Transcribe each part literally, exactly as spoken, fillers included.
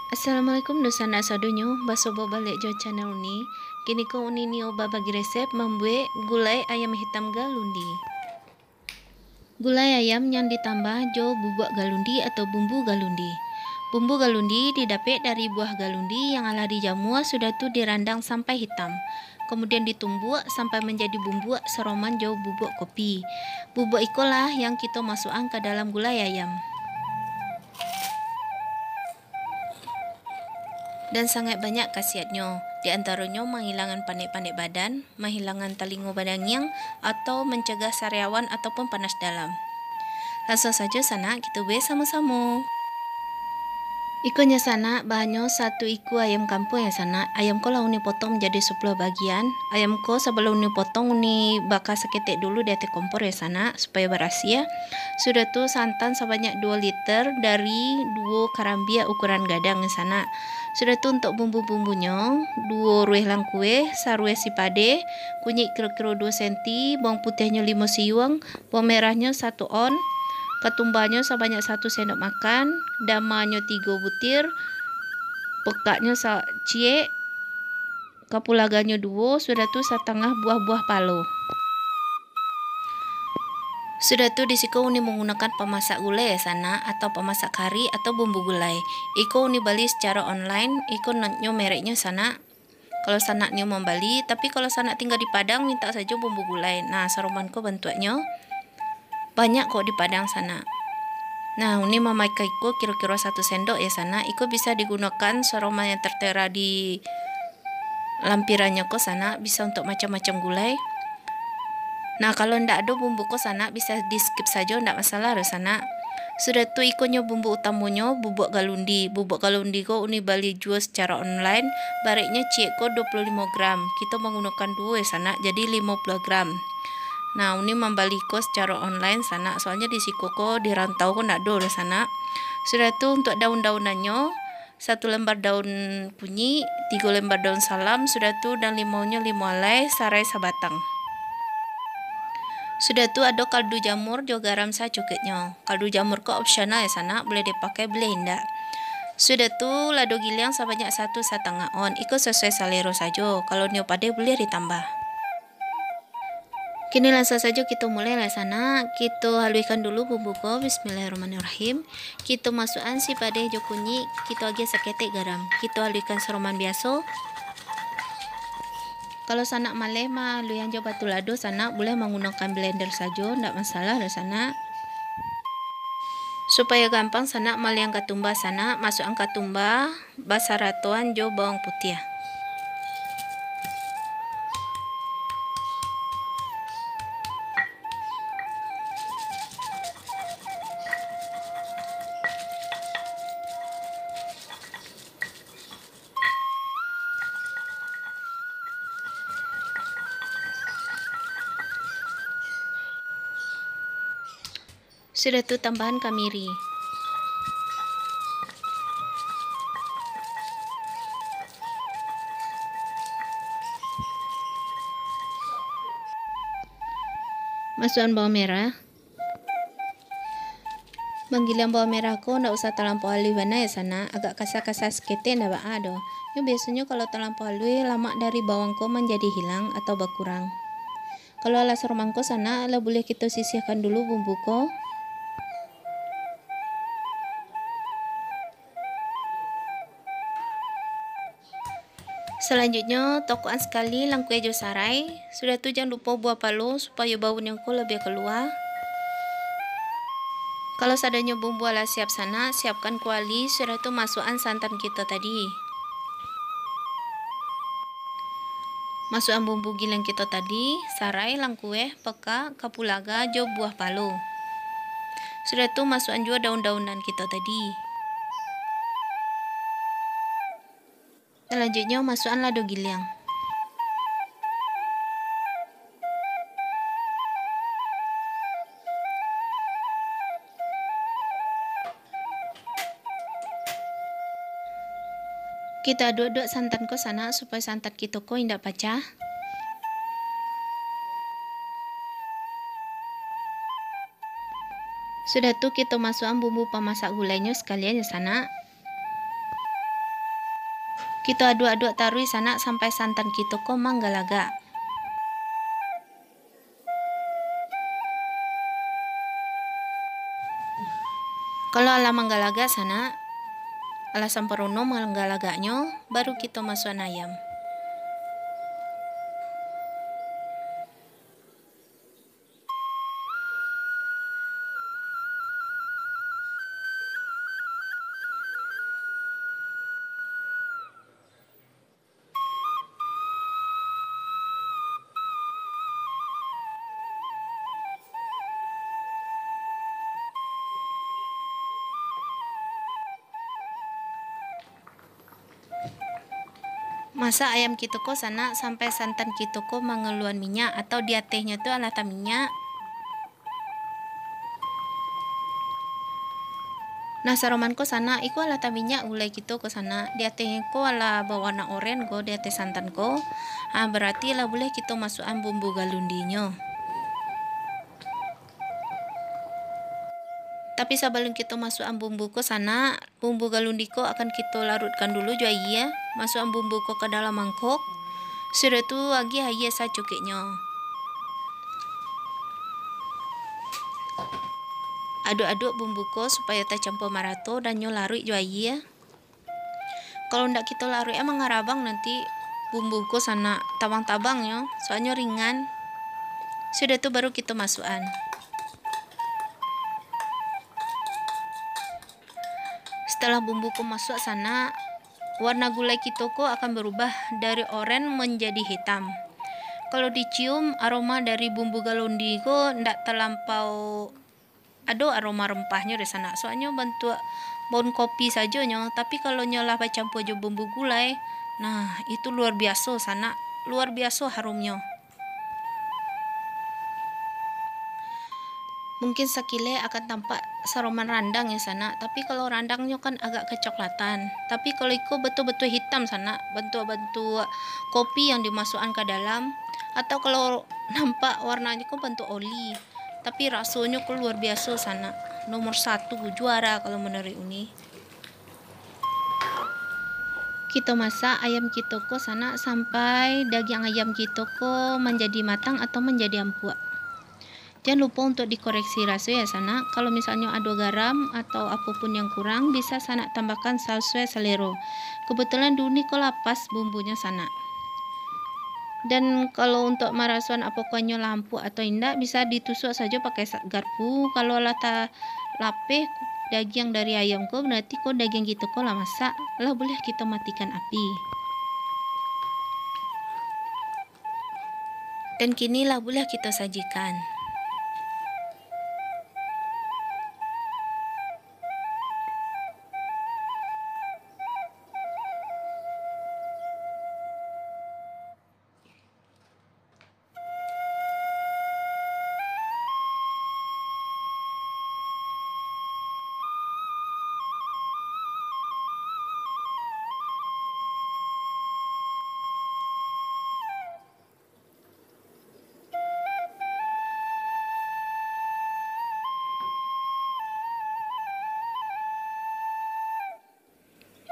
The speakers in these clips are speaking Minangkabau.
Assalamualaikum dunsanak sadonyo, basobok baliak jo channel Uni. Kini ko Uni nio babagi resep mambuek gulai ayam hitam galundi. Gulai ayam yang ditambah jo bubuak galundi atau bumbu galundi. Bumbu galundi didapek dari buah galundi yang alah dijamua, sudah tu dirandang sampai hitam. Kemudian ditumbuak sampai manjadi bumbuak saroman jo bubuak kopi. Bubuak ikolah yang kito masuakan ka dalam gulai ayam. Dan sangaik banyak khasiatnyo, di antaronyo mangilangkan panek-panek badan, mangilangkan talingo badangiang, atau mancegah sariawan ataupun panas dalam. Lansuang sajo sanak, kito buek samo-samo. Ikonyo sanak, bahannyo satu ikua ayam kampuang yo sanak. Ayam ko lah Uni potong manjadi sapuluah bagian. Ayam ko sabalun Uni potong, Uni baka saketek dulu di ateh kompor yo sanak, supayo barasiah. Sudah tu santan sabanyak duo liter dari duo karambia ukuran gadang yo sanak. Sudah tu untuak bumbu-bumbunyo, duo rueh langkueh, sarueh sipadeh, kunyik kiro-kiro duo senti, bawang putiahnyo limo siuang, bawang merahnyo satu on, katumbanyo sabanyak satu sendok makan, damanyo tigo butir, pekaknyo sa-, ciek, kapulaganyo duo, sudah tu satangah buah-buah palo. Sudah tu di siko Uni manggunokan pamasak gulai yo sanak, atau pamasak kari atau bumbu gulai. Iko Uni bali sacaro online, iko na-, nyo mereknyo sanak. Kalau sanak nio mambali, tapi kalau sanak tingga di Padang, mintak sajo bumbu gulai. Nah, saroman ko bantuaknyo. Banyak kok di Padang sanak. Nah, Uni mamakai ko kiro-kiro satu sendok yo sanak. Iko bisa digunokan saroman yang tertera di lampirannyo ko sanak, bisa untuak macam-macam gulai. Nah, kalau ndak ado bumbu ko sanak, bisa di-skip sajo, ndak masalah doh sanak. Sudah tu, ikonyo bumbu utamonyo bubuak galundi. Bubuak galundi ko Uni bali juo sacaro online, bareknyo ciek ko duo puluah limo gram. Kito manggunokan duo yo sanak, jadi limo puluah gram. Nah, Uni mambali ko sacaro online sanak, soalnyo di siko ko, di rantau ko ndak ado doh sanak. Sudah tu, untuak daun-daunannyo, satu lembar daun kunyik, tigo lembar daun salam, sudah tu dan limaunyo limo alai, sarai sabatang. Sudah tu ado kaldu jamur jo garam sacukupnyo. Kaldu jamur ko opsional yo sanak, buliah dipakai, buliah indak. Sudah tu lado giliang sabanyak satu satangah on. Iko sasuai salero sajo. Kalau nio padeh buliah ditambah. Kini lansuang sajo kito mulai lah sanak. Kito haluihkan dulu bumbu ko. Bismillahirrahmanirrahim. Kito masuakan sipadeh jo kunyik, kito agiah saketek garam. Kito haluihkan saroman biaso. Kalau sanak maleh mahaluihan jo batu lado sanak, buliah manggunokan blender sajo, ndak masalah doh sanak. Supayo gampang sanak mahaluihan katumba sanak, masuakan katumba basaratoan jo bawang putiah. Sudah tu tambahan kamiri. Masuakan bawang merah. Manggiliang bawang merah ko ndak usah talampau aluih bana yo sanak, agak kasa-kasa saketek ndak baa doh. Nyo biasonyo kalau talampau aluih, lamak dari bawang ko manjadi hilang atau bakurang. Kalau alah saroman ko sanak, lah buliah kito sisiahkan dulu bumbu ko. Salanjuiknyo, tokokan sakali langkueh jo sarai. Sudah tu, jan lupo buah palo, supayo baunnyo ko labiah kalua. Kalau sadonyo bumbu alah siap sanak, siapkan kuali, sudah tu masuakan santan kito tadi. Masuakan bumbu giliang kito tadi, sarai, langkueh, pekak, kapulaga, jo buah palo. Sudah tu, masuakan juo daun-daunan kito tadi. Salanjuiknyo, masuakan lado giliang. Kito aduk-aduk santan ko sanak, supayo santan kito ko indak pacah. Sudah tu, kito masuakan bumbu pamasak gulainyo sakalian, yo sanak. Kito aduk-aduk taruih sanak sampai santan kito ko manggalagak. Kalau alah manggalagak sanak, alah samparono manggalagaknyo, baru kito masuakan ayam. Masak ayam kito ko sanak sampai santan kito ko mangaluan minyak atau di atehnyo tu alah taminyak. Nah, saroman ko sanak, iko alah taminyak gulai kito ko sanak. Di ateh ko alah bawarna oren ko, di ateh santan ko. Ah, barati lah buliah kito masuakan bumbu galundinyo. Tapi sabalun kito masuakan bumbu ko sanak, bumbu galundi ko akan kito larutkan dulu jo ayie, masuakan bumbu ko ka dalam mangkok, sudah tu agiah ayie sacukiknyo. Aduk-aduk bumbu ko supayo tacampua marato, dan nyo laruik jo ayie. Kalau ndak kito laruik, mangarabang nanti bumbu ko sanak, tabang-tabang nyo, soalnyo ringan. Sudah tu baru kito masuakan. Setelah bumbu ko masuak sanak, warna gulai kito ko akan berubah dari oren manjadi hitam. Kalau dicium, aroma dari bumbu galundi ko ndak talampau ado aroma rempahnyo di sanak, soalnyo bantuak daun kopi sajo nyo, tapi kalau nyo lah bacampua jo bumbu gulai, nah, itu luar biaso sanak, luar biaso harumnyo. Mungkin sakileh akan tampak saroman randang ya sanak, tapi kalau randangnyo kan agak kecoklatan, tapi kalau iko betul-betul hitam sanak, bantuak-bantuak kopi yang dimasuakan ka dalam, atau kalau nampak warnanyo ko bantuak oli. Tapi rasonyo ko luar biaso sanak. Nomor satu juara kalau manuruik uni. Kito masak ayam kito ko sanak sampai dagiang ayam kito ko manjadi matang atau manjadi ampuak. Jan lupo untuk dikoreksi raso ya sanak. Kalau misalnyo ado garam atau apo pun yang kurang, bisa sanak tambahkan sasuai salero. Kebetulan di uni ko lah pas bumbunyo sanak. Dan kalau untuk marasoan apokah nyo lah ampuak atau indak, bisa ditusuak sajo pakai sa-, garpu. Kalau lah talapeh dagiang dari ayam ko, berarti ko dagiang kito ko lah masak, lah buliah kito matikan api. Dan kini lah buliah kito sajikan.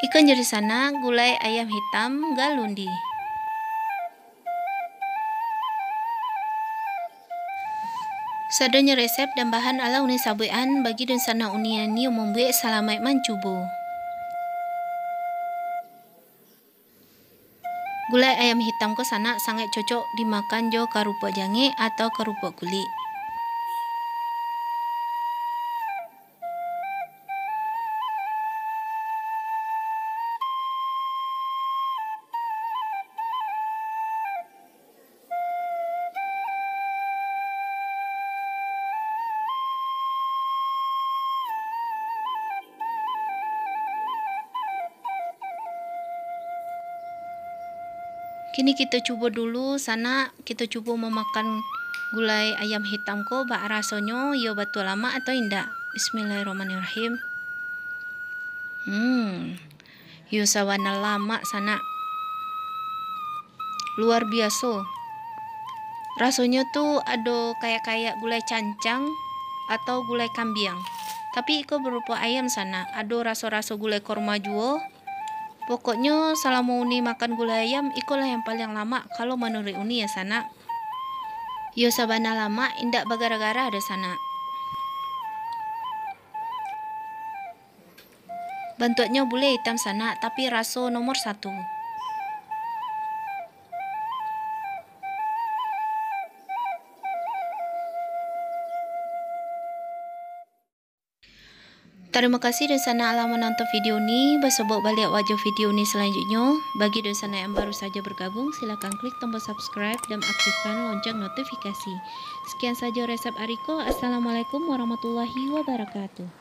Ikan jari sanak, gulai ayam hitam, galundi. Sadonyo resep dan bahan alah uni sabuikan, bagi dunsanak uni nan nio mambuek, salamaik mancubo. Gulai ayam hitam ko sanak sangaik cocok dimakan jo karupuak jangek atau karupuak kulik. Kini kito cubo dulu, sanak, kito cubo mamakan gulai ayam hitam ko, baa rasonyo, iyo batua lamak atau indak. Bismillahirrahmanirrahim. Hmm, iyo sabana lamak, sanak. Luar biaso. Rasonyo tu ado kayak-kayak gulai cancang atau gulai kambiang. Tapi iko barupo ayam sanak, ado raso-raso gulai korma juo. Pokoknyo, salamo Uni makan gulai ayam, ikolah yang paliang lamak, kalau manuruik Uni, yo, sanak. Yo, sabana lamak, indak bagara-gara doh, sanak. Bantuaknyo buleh itam, sanak, tapi raso nomor satu. Tarimo kasih dunsanak lah manonton video ni. Basobok baliak wak jo video ni salanjutnyo. Bagi dunsanak yang baru saja bergabung, silakan klik tombol subscribe dan aktifkan lonceng notifikasi. Sekian saja resep ari ko. Assalamualaikum warahmatullahi wabarakatuh.